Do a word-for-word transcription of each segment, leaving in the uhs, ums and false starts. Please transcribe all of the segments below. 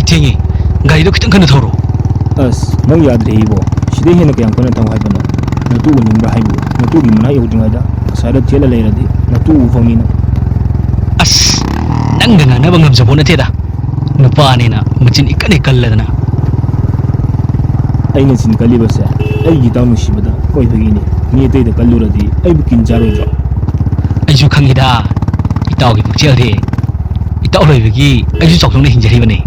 ꯊꯦꯡꯉꯦ, ꯒꯥꯔꯤꯗꯣ ꯈꯤꯇꯪ ꯀꯟꯅ ꯊꯧꯔꯣ꯫ ꯑꯁ, ꯅꯪ ꯌꯥꯗ꯭ꯔꯦ ꯏꯕꯣ꯫ ꯁꯤꯗꯩ ꯍꯦꯟꯅ ꯀꯌꯥꯝ ꯀꯟꯅ ꯊꯧ ꯍꯥꯏꯕꯅꯣ? ꯅꯇꯨ ꯎꯅꯤꯡꯕ꯭ꯔꯥ ꯍꯥꯏꯕꯨ? ꯅꯇꯨꯒꯤ ꯃꯅꯥꯛ ꯌꯧꯗ꯭ꯔꯤꯉꯩꯗ ꯑꯁ꯭ꯋꯥꯏꯗ ꯊꯦꯠꯂ ꯂꯩꯔꯗꯤ ꯅꯇꯨ ꯎ ꯐꯪꯉꯤꯅ꯫ ꯑꯁ, ꯅꯪꯒ ꯉꯥꯡꯅꯕ ꯉꯝꯖꯕꯣ ꯅꯠꯇꯦꯗ꯫ ꯅꯨꯄꯥꯅꯦꯅ ꯃꯆꯤꯟ ꯏꯀꯟ ꯍꯦꯛ ꯀꯜꯂꯗꯅ꯫ ꯑꯩꯅ ꯆꯤꯟ ꯀꯜꯂꯤꯕꯁꯦ ꯑꯩꯒꯤ ꯏꯇꯥꯎ ꯅꯨꯡꯁꯤꯕꯗ ꯑꯣꯏꯕꯒꯤꯅꯤ꯫ ꯃꯤ ꯑꯇꯩꯗ ꯀꯜꯂꯨꯔꯗꯤ ꯑꯩꯕꯨ ꯀꯤꯟ ꯆꯥꯔꯣꯏꯗ꯭ꯔꯣ? ꯑꯩꯁꯨ ꯈꯪꯉꯤꯗ, ꯏꯇꯥꯎꯒꯤ ꯄꯨꯛꯆꯦꯜꯗꯤ꯫ ꯏꯇꯥꯎ ꯂꯩꯕꯒꯤ ꯑꯩꯁꯨ ꯆꯥꯎꯊꯣꯛꯅ ꯍꯤꯡꯖꯔꯤꯕꯅꯤ꯫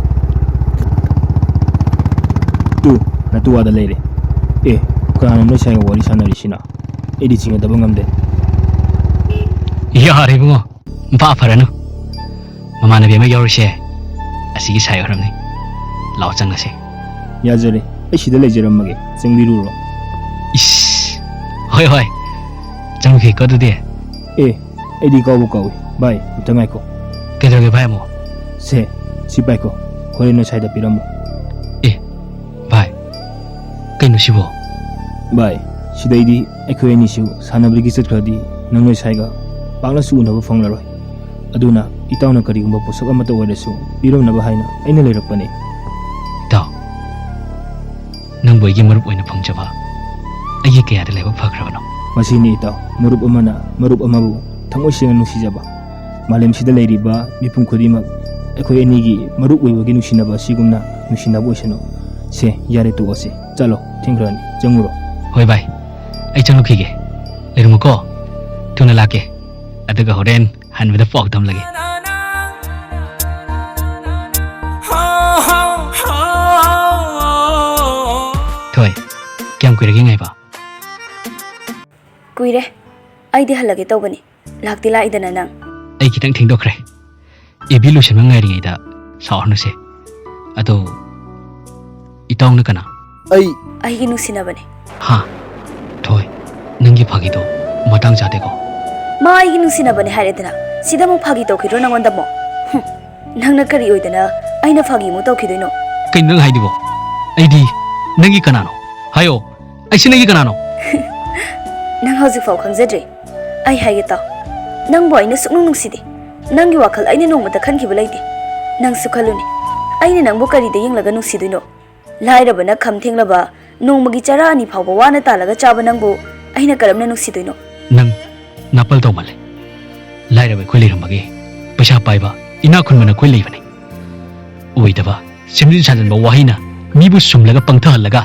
ꯇꯨ, ꯅꯇꯨ ꯑꯥꯗ ꯂꯩꯔꯦ꯫ ꯑꯦ, ꯀꯅꯥꯅꯣ ꯅꯣꯏ ꯁꯥꯏꯒ ꯋꯥꯔꯤ ꯁꯥꯟꯅꯔꯤꯁꯤꯅ? ꯑꯩꯗꯤ ꯆꯤꯡꯅꯗꯕ ꯉꯝꯗꯦ꯫ ꯌꯥꯔꯦ ꯏꯕꯨꯡꯉꯣ, ꯚꯥꯞ ꯐꯔꯅꯨ꯫ ꯃꯃꯥꯟꯅꯕꯤ ꯑꯃ ꯌꯥꯎꯔꯤꯁꯦ ꯑꯁꯤꯒꯤ ꯁꯥꯏ ꯑꯣꯏꯔꯝꯅꯤ꯫ ꯂꯥꯛꯑꯣ ꯆꯪꯉꯁꯦ꯫ ꯌꯥꯖꯔꯦ, ꯑꯩ ꯁꯤꯗ ꯂꯩꯖꯔꯝꯃꯒꯦ, ꯆꯪꯕꯤꯔꯨꯔꯣ꯫ ꯏꯁ, ꯍꯣꯏ ꯍꯣꯏ, ꯆꯪꯉꯨꯈꯤꯒꯦꯀꯣ ꯑꯗꯨꯗꯤ꯫ ꯑꯦ, ꯑꯩꯗꯤ ꯀꯥꯎꯕꯨ ꯀꯥꯎꯏ꯫ ꯚꯥꯏ, ꯑꯝꯇ ꯉꯥꯏꯈꯣ꯫ ꯀꯩꯗꯧꯔꯒꯦ ꯚꯥꯏ ꯑꯃꯨꯛ? ꯁꯦ, ꯁꯤ ꯄꯥꯏꯈꯣ, ꯍꯣꯔꯦꯟ ꯅꯣꯏ ꯁꯥꯏꯗ ꯄꯤꯔꯝꯃꯣ꯫ ꯑꯦ, ꯚꯥꯏ, ꯀꯩꯅꯣ ꯁꯤꯕꯣ? ꯚꯥꯏ, ꯁꯤꯗꯩꯗꯤ ꯑꯩꯈꯣꯏ ꯑꯅꯤꯁꯨ ꯁꯥꯟꯅꯕꯒꯤ ꯆꯠꯈ꯭ꯔꯗꯤ ꯅꯪ ꯅꯣꯏ ꯁꯥꯏꯒ ꯄꯥꯛꯅꯁꯨ ꯎꯅꯕ ꯐꯪꯂꯔꯣꯏ꯫ ꯑꯗꯨꯅ ꯏꯇꯥꯎꯅ ꯀꯔꯤꯒꯨꯝꯕ ꯄꯣꯠꯁꯛ ꯑꯃꯠꯇ ꯑꯣꯏꯔꯁꯨ ꯄꯤꯔꯝꯅꯕ ꯍꯥꯏꯅ ꯑꯩꯅ ꯂꯩꯔꯛꯄꯅꯦ꯫ ꯏꯇꯥꯎ, ꯅꯪꯕꯨ ꯑꯩꯒꯤ ꯃꯔꯨꯞ ꯑꯣꯏꯅ ꯐꯪꯖꯕ ꯑꯩꯒꯤ ꯀꯌꯥꯗ ꯂꯥꯏꯕꯛ ꯐꯈ꯭ꯔꯕꯅꯣ? ꯃꯁꯤꯅꯤ ꯏꯇꯥꯎ, ꯃꯔꯨꯞ ꯑꯃꯅ ꯃꯔꯨꯞ ꯑꯃꯕꯨ ꯊꯃꯣꯏ ꯁꯦꯡꯅ ꯅꯨꯡꯁꯤꯖꯕ꯫ ꯃꯥꯂꯦꯝꯁꯤꯗ ꯂꯩꯔꯤꯕ ꯃꯤꯄꯨꯝ ꯈꯨꯗꯤꯡꯃꯛ ꯑꯩꯈꯣꯏ ꯑꯅꯤꯒꯤ ꯃꯔꯨꯞ ꯑꯣꯏꯕꯒꯤ ꯅꯨꯡꯁꯤꯅꯕ ꯑꯁꯤꯒꯨꯝꯅ ꯅꯨꯡꯁꯤꯅꯕ ꯑꯣꯏꯁꯅꯨ꯫ ꯁꯦ, ꯌꯥꯔꯦ, ꯇꯣꯛꯑꯁꯤ꯫ ꯆꯠꯂꯣ, ꯊꯦꯡꯈ꯭ꯔꯅꯤ, ꯆꯪꯉꯨꯔꯣ꯫ ꯍꯣꯏ ꯚꯥꯏ, ꯑꯩ ꯆꯪꯂꯨꯈꯤꯒꯦ꯫ ꯂꯩꯔꯝꯃꯨꯀꯣ, ꯊꯨꯅ ꯂꯥꯛꯀꯦ꯫ ꯑꯗꯨꯒ ꯍꯣꯔꯦꯟ ꯍꯟꯕꯗ ꯄꯥꯎ ꯇꯝꯂꯒꯦ꯫ ꯊꯣꯏ, ꯀꯌꯥꯝ ꯀꯨꯏꯔꯒꯦ ꯉꯥꯏꯕ? ꯀꯨꯏꯔꯦ꯫ ꯑꯩꯗꯤ ꯍꯜꯂꯒꯦ ꯇꯧꯕꯅꯤ꯫ ꯂꯥꯛꯇꯤ ꯂꯥꯛꯏꯗꯅ ꯅꯪ꯫ ꯑꯩ ꯈꯤꯇꯪ ꯊꯦꯡꯗꯣꯛꯈ꯭ꯔꯦ꯫ ꯑꯦ ꯕꯤ ꯂꯣꯏꯁꯟꯕ ꯉꯥꯏꯔꯤꯉꯩꯗ ꯁꯥꯎꯔꯅꯨꯁꯦ꯫ ꯑꯗꯣ, ꯏꯇꯥꯎꯅ ꯀꯅꯥ? ꯑꯩ ꯑꯩꯒꯤ ꯅꯨꯡꯁꯤꯅꯕꯅꯦ꯫ ꯍꯥ? ꯊꯣꯏ, ꯅꯪꯒꯤ ꯐꯥꯒꯤꯗꯣ ꯃꯇꯥꯡ ꯆꯥꯗꯦꯀꯣ? ꯃꯥ ꯑꯩꯒꯤ ꯅꯨꯡꯁꯤꯅꯕꯅꯦ ꯍꯥꯏꯔꯦꯗꯅ, ꯁꯤꯗ ꯑꯃꯨꯛ ꯐꯥꯒꯤ ꯇꯧꯈꯤꯗ꯭ꯔꯣ ꯅꯪꯉꯣꯟꯗ ꯑꯃꯨꯛ? ꯍꯨꯝ, ꯅꯪꯅ ꯀꯔꯤ ꯑꯣꯏꯗꯅ ꯑꯩꯅ ꯐꯥꯒꯤ ꯑꯃꯨꯛ ꯇꯧꯈꯤꯗꯣꯏꯅꯣ? ꯀꯩꯅꯣ ꯅꯪ ꯍꯥꯏꯗꯨꯕꯣ? ꯑꯩꯗꯤ ꯅꯪꯒꯤ ꯀꯅꯥꯅꯣ? ꯍꯥꯏꯌꯣ, ꯑꯩꯁꯤ ꯅꯪꯒꯤ ꯀꯅꯥꯅꯣ? ꯅꯪ ꯍꯧꯖꯤꯛꯐꯥꯎ ꯈꯪꯖꯗ꯭ꯔꯤ? ꯑꯩ ꯍꯥꯏꯒꯦ ꯇꯥꯎ, ꯅꯪꯕꯨ ꯑꯩꯅ ꯁꯨꯛꯅꯨꯡ ꯅꯨꯡꯁꯤꯗꯦ꯫ ꯅꯪꯒꯤ ꯋꯥꯈꯜ ꯑꯩꯅ ꯅꯣꯡꯃꯇ ꯈꯟꯈꯤꯕ ꯂꯩꯇꯦ꯫ ꯅꯪꯁꯨ ꯈꯜꯂꯨꯅꯦ, ꯑꯩꯅ ꯅꯪꯕꯨ ꯀꯔꯤꯗ ꯌꯦꯡꯂꯒ ꯅꯨꯡꯁꯤꯗꯣꯏꯅꯣ? ꯂꯥꯏꯔꯕꯅ ꯈꯝ ꯊꯦꯡꯂꯕ, ꯅꯣꯡꯃꯒꯤ ꯆꯔꯥ ꯑꯅꯤ ꯐꯥꯎꯕ ꯋꯥꯅ ꯇꯥꯜꯂꯒ ꯆꯥꯕ ꯅꯪꯕꯨ ꯑꯩꯅ ꯀꯔꯝꯅ ꯅꯨꯡꯁꯤꯗꯣꯏꯅꯣ? ꯅꯪ ꯅꯥꯄꯜ ꯇꯧꯃꯜꯂꯦ꯫ ꯂꯥꯏꯔꯕ ꯑꯩꯈꯣꯏ ꯂꯩꯔꯝꯕꯒꯦ, ꯄꯩꯁꯥ ꯄꯥꯏꯕ, ꯏꯅꯥꯛ ꯈꯨꯟꯕ ꯅꯈꯣꯏ ꯂꯩꯕꯅꯤ꯫ ꯑꯣꯏꯗꯕ, ꯁꯦꯝꯖꯤꯟ ꯁꯥꯖꯤꯟꯕ ꯋꯥꯍꯩꯅ ꯃꯤꯕꯨ ꯁꯨꯝꯂꯒ ꯄꯪꯊꯍꯜꯂꯒ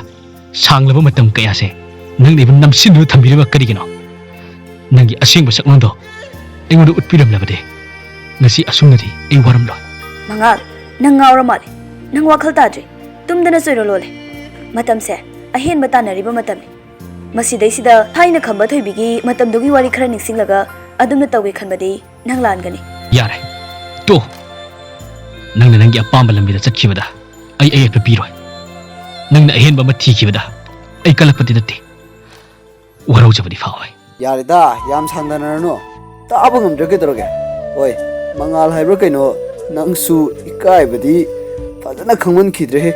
ꯁꯥꯡꯂꯕ ꯃꯇꯝ ꯀꯌꯥꯁꯦ ꯅꯪꯅ ꯑꯩꯕꯨ ꯅꯝꯁꯤꯟꯗꯨꯅ ꯊꯝꯕꯤꯔꯤꯕ ꯀꯔꯤꯒꯤꯅꯣ? ꯅꯪꯒꯤ ꯑꯁꯦꯡꯕ ꯁꯛꯂꯣꯟꯗꯣ ꯑꯩꯉꯣꯟꯗ ꯎꯠꯄꯤꯔꯝꯂꯕꯗꯤ ꯉꯁꯤ ꯑꯁꯨꯝꯅꯗꯤ ꯑꯩ ꯋꯥꯔꯝꯂꯣꯏ꯫ ꯃꯉꯥꯜ, ꯅꯪ ꯉꯥꯎꯔ ꯃꯥꯜꯂꯦ꯫ ꯅꯪ ꯋꯥꯈꯜ ꯇꯥꯗ꯭ꯔꯦ꯫ ꯇꯨꯝꯗꯅ ꯆꯣꯏꯔꯣ ꯂꯣꯜꯂꯦ꯫ ꯃꯇꯝꯁꯦ ꯑꯍꯦꯟꯕ ꯇꯥꯟꯅꯔꯤꯕ ꯃꯇꯝꯅꯤ꯫ ꯃꯁꯤꯗꯩꯁꯤꯗ ꯊꯥꯏꯅ ꯈꯝꯕ ꯊꯣꯏꯕꯤꯒꯤ ꯃꯇꯝꯗꯨꯒꯤ ꯋꯥꯔꯤ ꯈꯔ ꯅꯤꯡꯁꯤꯡꯂꯒ ꯑꯗꯨꯝꯅ ꯇꯧꯒꯦ ꯈꯟꯕꯗꯤ ꯅꯪ ꯂꯥꯟꯒꯅꯤ꯫ ꯌꯥꯔꯦ, ꯇꯣ꯫ ꯅꯪꯅ ꯅꯪꯒꯤ ꯑꯄꯥꯝꯕ ꯂꯝꯕꯤꯗ ꯆꯠꯈꯤꯕꯗ ꯑꯩ ꯑꯌꯦꯠꯄ ꯄꯤꯔꯣꯏ꯫ ꯅꯪꯅ ꯑꯍꯦꯟꯕ ꯑꯃ ꯊꯤꯈꯤꯕꯗ ꯑꯩ ꯀꯜꯂꯛꯄꯗꯤ ꯅꯠꯇꯦ, ꯋꯥꯔꯧꯖꯕꯗꯤ ꯐꯥꯎꯏ꯫ ꯌꯥꯔꯦꯗ, ꯌꯥꯝ ꯁꯥꯡꯗꯅꯔꯅꯨ꯫ ꯇꯥꯕ ꯉꯝꯗ꯭ꯔꯦ ꯀꯩꯗꯧꯔꯒꯦ? ꯍꯣꯏ, ꯃꯉꯥꯜ ꯍꯥꯏꯕ꯭ꯔꯥ ꯀꯩꯅꯣ, ꯅꯪꯁꯨ ꯏꯀꯥꯏꯕꯗꯤ ꯐꯖꯅ ꯈꯪꯃꯟꯈꯤꯗ꯭ꯔꯦꯍꯦ꯫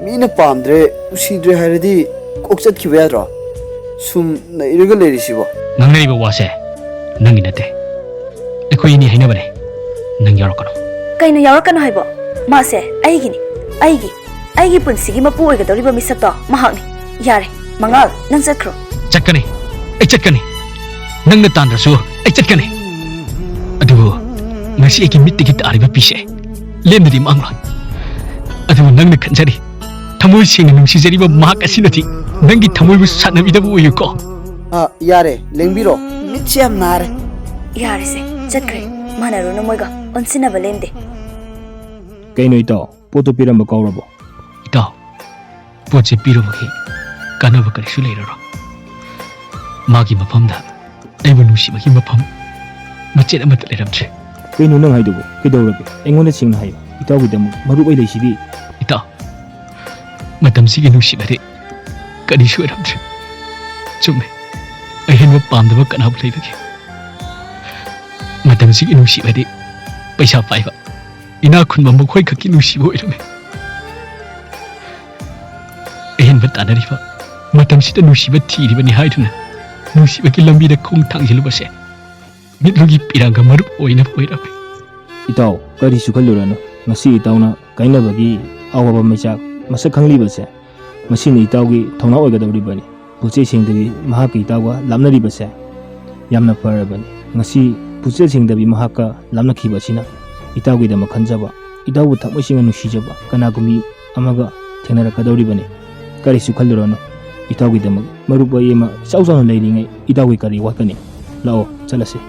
ꯃꯤꯅ ꯄꯥꯝꯗ꯭ꯔꯦ, ꯅꯨꯡꯁꯤꯗ꯭ꯔꯦ ꯍꯥꯏꯔꯗꯤ ꯀꯣꯛ ꯆꯠꯈꯤꯕ ꯌꯥꯗ꯭ꯔꯣ? ꯁꯨꯝ ꯅꯩꯔꯒ ꯂꯩꯔꯤꯁꯤꯕꯣ? ꯉꯥꯡꯅꯔꯤꯕ ꯋꯥꯁꯦ ꯅꯪꯒꯤ ꯅꯠꯇꯦ, ꯑꯩꯈꯣꯏ ꯑꯅꯤ ꯍꯥꯏꯅꯕꯅꯦ꯫ ꯅꯪ ꯌꯥꯎꯔꯛꯀꯅꯨ꯫ ꯀꯩꯅꯣ ꯌꯥꯎꯔꯛꯀꯅꯨ ꯍꯥꯏꯕꯣ? ꯃꯥꯁꯦ ꯑꯩꯒꯤꯅꯤ, ꯑꯩꯒꯤ, ꯑꯩꯒꯤ ꯄꯨꯟꯁꯤꯒꯤ ꯃꯄꯨ ꯑꯣꯏꯒꯗꯧꯔꯤꯕ ꯃꯤꯁꯛꯇꯣ ꯃꯍꯥꯛꯅꯤ꯫ ꯌꯥꯔꯦ, ꯃꯉꯥꯜ, ꯅꯪ ꯆꯠꯈ꯭ꯔꯣ꯫ ꯆꯠꯀꯅꯤ, ꯑꯩ ꯆꯠꯀꯅꯤ꯫ ꯅꯪꯅ ꯇꯥꯟꯗ꯭ꯔꯁꯨ ꯑꯩ ꯆꯠꯀꯅꯤ꯫ ꯑꯗꯨꯕꯨ ꯉꯁꯤ ꯑꯩꯒꯤ ꯃꯤꯠꯇꯒꯤ ꯇꯥꯔꯤꯕ ꯄꯤꯁꯦ ꯂꯦꯝꯅꯗꯤ ꯃꯥꯡꯂꯣꯏ꯫ ꯑꯗꯨꯕꯨ ꯅꯪꯅ ꯈꯟꯖꯔꯤ, ꯊꯃꯣꯏ ꯁꯦꯡꯅ ꯅꯨꯡꯁꯤꯖꯔꯤꯕ ꯃꯍꯥꯛ ꯑꯁꯤꯅꯗꯤ ꯅꯪꯒꯤ ꯊꯃꯣꯏꯕꯨ ꯁꯥꯟꯅꯕꯤꯗꯕ ꯑꯣꯏꯌꯨꯀꯣ꯫ ꯑꯥ, ꯌꯥꯔꯦ, ꯂꯦꯡꯕꯤꯔꯣ꯫ ꯃꯤꯠꯁꯦ ꯌꯥꯝ ꯅꯥꯔꯦ꯫ ꯌꯥꯔꯦꯁꯦ, ꯆꯠꯈ꯭ꯔꯦ꯫ ꯃꯥꯟꯅꯔꯨꯅꯨ ꯃꯣꯏꯒ, ꯑꯣꯟꯁꯤꯟꯅꯕ ꯂꯦꯝꯗꯦ꯫ ꯀꯩꯅꯣ ꯏꯇꯥꯎ, ꯄꯣꯠꯇꯣ ꯄꯤꯔꯝꯕ ꯀꯥꯎꯔꯕꯣ? ꯏꯇꯥꯎ, ꯄꯣꯠꯁꯦ ꯄꯤꯔꯨꯕꯒꯤ ꯀꯥꯟꯅꯕ ꯀꯔꯤꯁꯨ ꯂꯩꯔꯔꯣꯏ꯫ ꯃꯥꯒꯤ ꯃꯐꯝꯗ ꯑꯩꯕꯨ ꯅꯨꯡꯁꯤꯕꯒꯤ ꯃꯐꯝ ꯃꯆꯦꯠ ꯑꯃꯠꯇ ꯂꯩꯔꯝꯗ꯭ꯔꯦ꯫ ꯀꯩꯅꯣ ꯅꯪ ꯍꯥꯏꯗꯨꯕꯨ? ꯀꯩꯗꯧꯔꯒꯦ? ꯑꯩꯉꯣꯟꯗ ꯁꯦꯡꯅ ꯍꯥꯏꯌꯨ꯫ ꯏꯇꯥꯎꯒꯤꯗꯃꯛ ꯃꯔꯨꯞ ꯑꯩ ꯂꯩꯁꯤꯗꯤ꯫ ꯏꯇꯥꯎ, ꯃꯇꯝꯁꯤꯒꯤ ꯅꯨꯡꯁꯤꯕꯗꯤ ꯀꯔꯤꯁꯨ ꯑꯣꯏꯔꯝꯗ꯭ꯔꯦ꯫ ꯆꯨꯝꯃꯦ, ꯑꯍꯦꯟꯕ ꯄꯥꯝꯗꯕ ꯀꯅꯥꯕꯨ ꯂꯩꯕꯒꯦ? ꯃꯇꯝꯁꯤꯒꯤ ꯅꯨꯡꯁꯤꯕꯗꯤ ꯄꯩꯁꯥ ꯄꯥꯏꯕ, ꯏꯅꯥꯛ ꯈꯨꯟꯕ ꯃꯈꯣꯏ ꯈꯛꯀꯤ ꯅꯨꯡꯁꯤꯕ ꯑꯣꯏꯔꯝꯃꯤ꯫ ꯑꯍꯦꯟꯕ ꯇꯥꯟꯅꯔꯤꯕ, ꯃꯇꯝꯁꯤꯗ ꯅꯨꯡꯁꯤꯕ ꯊꯤꯔꯤꯕꯅꯤ ꯍꯥꯏꯗꯨꯅ ꯅꯨꯡꯁꯤꯕꯒꯤ ꯂꯝꯕꯤꯗ ꯈꯣꯡ ꯊꯥꯡꯖꯤꯜꯂꯨꯕꯁꯦ ꯃꯤꯠꯂꯨꯒꯤ ꯄꯤꯔꯥꯡꯒ ꯃꯔꯨꯞ ꯑꯣꯏꯅꯕ ꯑꯣꯏꯔꯝꯃꯤ꯫ ꯏꯇꯥꯎ, ꯀꯔꯤꯁꯨ ꯈꯜꯂꯨꯔꯅꯨ꯫ ꯉꯁꯤ ꯏꯇꯥꯎꯅ ꯀꯥꯏꯅꯕꯒꯤ ꯑꯋꯥꯕ ꯃꯩꯆꯥꯛ ꯃꯁꯛ ꯈꯪꯂꯤꯕꯁꯦ, ꯃꯁꯤꯅ ꯏꯇꯥꯎꯒꯤ ꯊꯧꯅꯥ ꯑꯣꯏꯒꯗꯧꯔꯤꯕꯅꯤ꯫ ꯄꯨꯛꯆꯦꯜ ꯁꯦꯡꯗꯕꯤ ꯃꯍꯥꯛꯀ ꯏꯇꯥꯎꯒ ꯂꯥꯞꯅꯔꯤꯕꯁꯦ ꯌꯥꯝꯅ ꯐꯔꯕꯅꯤ꯫ ꯉꯁꯤ ꯄꯨꯛꯆꯦꯜ ꯁꯦꯡꯗꯕꯤ ꯃꯍꯥꯛꯀ ꯂꯥꯞꯅꯈꯤꯕ ꯑꯁꯤꯅ ꯏꯇꯥꯎꯒꯤꯗꯃꯛ ꯈꯟꯖꯕ, ꯏꯇꯥꯎꯕꯨ ꯊꯃꯣꯏ ꯁꯦꯡꯅ ꯅꯨꯡꯁꯤꯖꯕ ꯀꯅꯥꯒꯨꯝꯕꯤ ꯑꯃꯒ ꯊꯦꯡꯅꯔꯛꯀꯗꯧꯔꯤꯕꯅꯤ꯫ ꯀꯔꯤꯁꯨ ꯈꯜꯂꯨꯔꯅꯨ, ꯏꯇꯥꯎꯒꯤꯗꯃꯛ ꯃꯔꯨꯞ ꯑꯩ ꯑꯃ ꯏꯆꯥꯎ ꯆꯥꯎꯅ ꯂꯩꯔꯤꯉꯩ ꯏꯇꯥꯎꯒꯤ ꯀꯔꯤ ꯋꯥꯠꯀꯅꯤ? ꯂꯥꯛꯑꯣ, ꯆꯠꯂꯁꯤ꯫